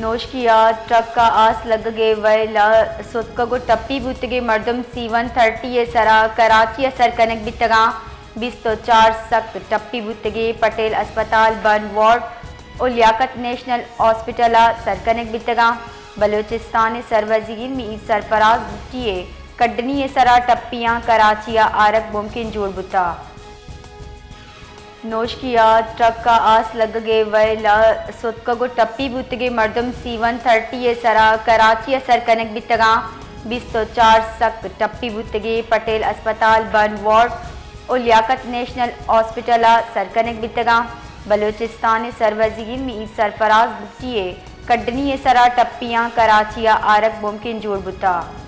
نوشکی ءَ ٹرک ءَ آس لگگ ءِ ویل ءَ ستکگ ءُ ٹپی بوتگیں مردم سی ون تھرٹی ءِ سرا کراچی ءَ سر کنگ بیتگاں۔ بیست ءُ چار سک ٹپی بوتگیں، پٹیل اسپتال بند وارڈ ءُ لیاقت نیشنل ہاسپٹل ءَ سر کنگ بیتگاں۔ بلوچستان ءِ سروزیری میر سرفراز بگٹی ءِ کڈنی ءِ سرا ٹپیاں کراچی ءَ آرگ ممکن جوڑ بوتگ۔ نوشکی ءَ ٹرک ءَ آس لگگ ءِ ویل ءَ ستکگ ءُ ٹپی بوتگیں مردم سی ون تھرٹی ءِ سرا کراچی ءَ سر کنگ بیتگاں۔ بیست ءُ چار سک ٹپی بوتگیں، پٹیل اسپتال بند وارڈ ءُ لیاقت نیشنل ہاسپٹل ءَ سر کنگ بیتگاں۔ بلوچستان ءِ سروزیری میر سرفراز بگٹی ءِ کڈنی ءِ سرا ٹپیاں کراچی ءَ آرگ ممکن جوڑ بوتگ۔